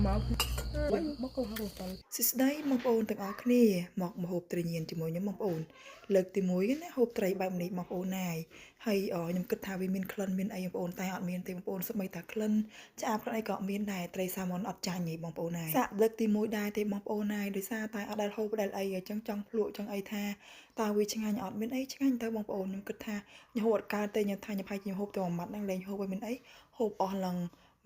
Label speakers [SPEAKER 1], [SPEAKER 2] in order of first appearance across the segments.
[SPEAKER 1] មកមកកោហៅតល
[SPEAKER 2] សួស្តីបងប្អូនទាំងអស់គ្នាមកម្ហូបត្រីញៀនជាមួយខ្ញុំបងប្អូនលើកទី1ណាហូបត្រីបែបនេះបងប្អូនណាយហើយខ្ញុំគិតថាវាមានក្លិនមានអីបងប្អូនតែអត់មានទេបងប្អូនសូម្បីតែក្លិនឆ្អាបក្លិនអីក៏អត់មានដែរត្រីសាម៉ុនអត់ចាញ់ទេបងប្អូនណាយសាក់លើកទី1ដែរទេបងប្អូនណាយដោយសារតែអត់ដែលហូបដែលអីអញ្ចឹងចង់ភ្លក់ចង់អីថាតើវាឆ្ងាញ់អត់មានអីឆ្ងាញ់ទៅបងប្អូនខ្ញុំគិតថាខ្ញុំហូបអត់កើតទេខ្ញុំថាខ្ញុំផាយខ្ញុំហូបតែមួយម៉ាត់ហ្នឹងលែងហូបឲ្យមានអីហូបអស់ឡើង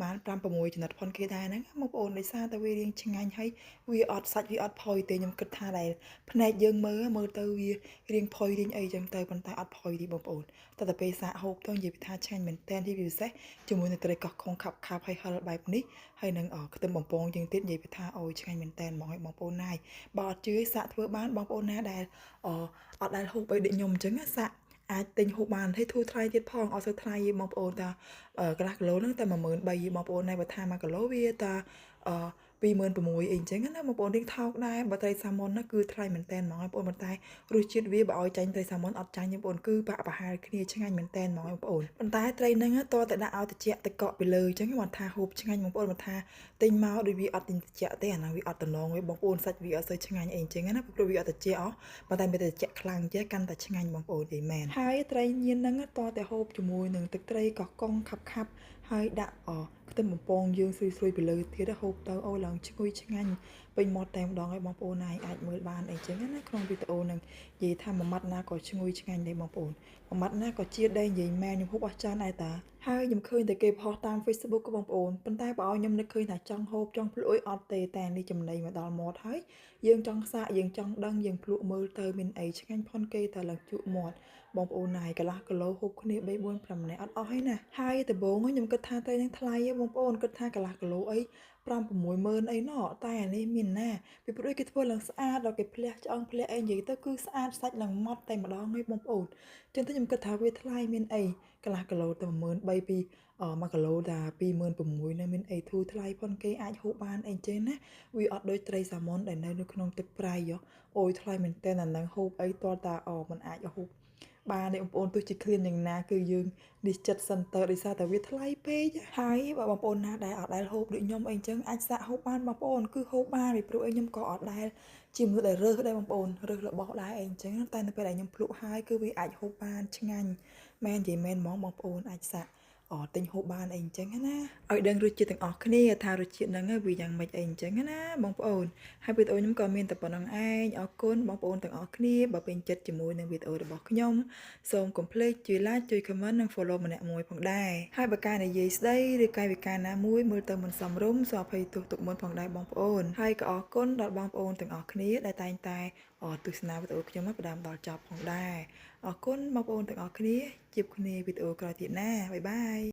[SPEAKER 2] បាន5 6ចំណិតផុនគេដែរហ្នឹងបងប្អូនដោយសារតែវារៀងឆ្ងាញ់ហើយ វាអត់សាច់វាអត់ផុយទេខ្ញុំគិតថាដែលភ្នែកយើងមើលមើលទៅវារៀងផុយរៀងអីចឹងទៅប៉ុន្តែអត់ផុយទេបងប្អូនតែតែពេលសាកហូបទៅនិយាយពីថាឆ្ងាញ់មែនតើទីពិសេសជាមួយនឹងត្រីកោះកុងខាប់ខាប់ហើយហិលបែបនេះហើយនឹងខ្ទឹមបំពងយើងទៀតនិយាយពីថាអូយឆ្ងាញ់មែនតើហ្មងឲ្យបងប្អូនណាយបើអត់ជឿសាកធ្វើបានបងប្អូនណាដែលអអត់ដែលហូបអីដូចខ្ញុំអញ្ចឹងសាកអាចទិញហូបបានហើយធូរថ្លៃទៀតផងអត់សូវថ្លៃទេបងប្អូនតាកន្លះគីឡូហ្នឹងតែ13000បងប្អូនណាបើថា1គីឡូវាតាអឺ 26,000អីអញ្ចឹងណាបងប្អូនរៀងថោកដែរបើត្រីសាម៉ុនណាគឺថ្លៃមែនតើហ្មងបងប្អូនប៉ុន្តែរសជាតិវាបើឲ្យចាញ់ត្រីសាម៉ុនអត់ចាញ់ទេបងប្អូនគឺបាក់ប្រហែលគ្នាឆ្ងាញ់មែនតើហ្មងបងប្អូនប៉ុន្តែត្រីហ្នឹងតតែដាក់ឲ្យត្រជាក់ទៅកក់ពីលើអញ្ចឹងគាត់ថាហូបឆ្ងាញ់បងប្អូនគាត់ថាទិញមកដូចវាអត់ទិញត្រជាក់ទេអាហ្នឹងវាអត់តំណងវាបងប្អូនសាច់វាអត់សូវឆ្ងាញ់អីអញ្ចឹងណាព្រោះវាអត់ត្រជាក់អប៉ុន្តែមានតែត្រជាក់ខ្លាំងចេះកាន់តែឆ្ងាញ់បងប្អូននិយាយមែនហើយត្រីញៀនហ្នឹងតតែហូបជាមួយនឹងទឹកត្រីកោះកុងខាប់ខាប់ហើយដាក់អខ្ទឹមបំពងយើងស្រួយៗពីលើទៀតហូបទៅអូឡើងឈ្ងុយឆ្ងាញ់ពេញមាត់តែម្ដងឲ្យបងប្អូនហើយអាចមើលបានអីចឹងណាក្នុងវីដេអូហ្នឹងនិយាយថាមួយម៉ាត់ណាក៏ឈ្ងុយឆ្ងាញ់ដែរបងប្អូនមួយម៉ាត់ណាក៏ជាតិដែរនិយាយមែនខ្ញុំហូបអស់ចានដែរតាហើយខ្ញុំឃើញតែគេផុសតាម Facebook ក៏បងប្អូនប៉ុន្តែបើឲ្យខ្ញុំនឹកឃើញថាចង់ហូបចង់ភ្លក់អីអត់ទេតែនេះចំណីមកដល់មាត់ហើយយើងចង់សាកយើងចង់ដឹងយើងភ្លក់មើលទៅមានអីឆ្ងាញ់ផុនគេតែឡើងជក់មាត់បងប្អូនណាយកន្លះគីឡូហូបគ្នា3 4 5នាក់អត់អស់ហើយណាហើយដំបូងខ្ញុំគិតថាត្រីនឹងថ្លៃបងប្អូនគិតថាកន្លះគីឡូអី5 6ម៉ឺនអីណោះតែអានេះមានណាពីព្រោះគេធ្វើឡើងស្អាតដល់គេផ្លះឆ្អឹងផ្លះអីនិយាយទៅគឺស្អាតសាច់ឡើងម៉ត់តែម្ដងហើយបងប្អូនចឹងទៅខ្ញុំគិតថាវាថ្លៃមានអីកន្លះគីឡូទៅ13000ពី1គីឡូតា26000នៅមានអីធូរថ្លៃប៉ុនគេអាចហូបបានអីចឹងណាវាអត់ដូចត្រីសាម៉ុនដែលនៅក្នុងទឹកប្រៃអូយថ្លៃមែនតើអានឹងហូបអីតតាអូมันអាចហូបបានទេបងប្អូនទោះជាឃ្លានយ៉ាងណាគឺយើងនេះចិត្តសិនតើដោយសារតែវាថ្លៃពេកហើយបើបងប្អូនណាដែលអត់ដែលហូបដូចខ្ញុំអីចឹងអាចសាកហូបបានបងប្អូនគឺហូបបានពីព្រោះអីខ្ញុំក៏អត់ដែលជាមនុស្សដែលរើសដែរបងប្អូនរើសរបស់ដែរអីចឹងតែនៅពេលដែលខ្ញុំភ្លក់ហើយគឺវាអាចហូបបានឆ្ងាញ់មែននិយាយមែនហ្មងបងប្អូនអាចសាកអទិញហូបបានអីអញ្ចឹងណាឲ្យដឹងរសជាតិទាំងអស់គ្នាថារសជាតិហ្នឹងវាយ៉ាងម៉េចអីអញ្ចឹងណាបងប្អូនហើយវីដេអូខ្ញុំក៏មានតែប៉ុណ្្នឹងឯងអរគុណបងប្អូនទាំងអស់គ្នាបើពេញចិត្តជាមួយនឹងវីដេអូរបស់ខ្ញុំសូមកុំភ្លេចជួយ like ជួយ comment និង follow ម្នាក់មួយផងដែរហើយបើការនិយាយស្ដីឬកាយវិការណាមួយមើលទៅមិនសមរម្យសូមអភ័យទោសទុកមុនផងដែរបងប្អូនហើយក៏អរគុណដល់បងប្អូនទាំងអស់គ្នាដែលតែងតែទស្សនាវីដេអូខ្ញុំមកផ្ដើមដល់ចប់ផងដែរអរគុណបងប្អូនទាំងអស់គ្នាជួបគ្នាវីដេអូក្រោយទៀតណាbye bye.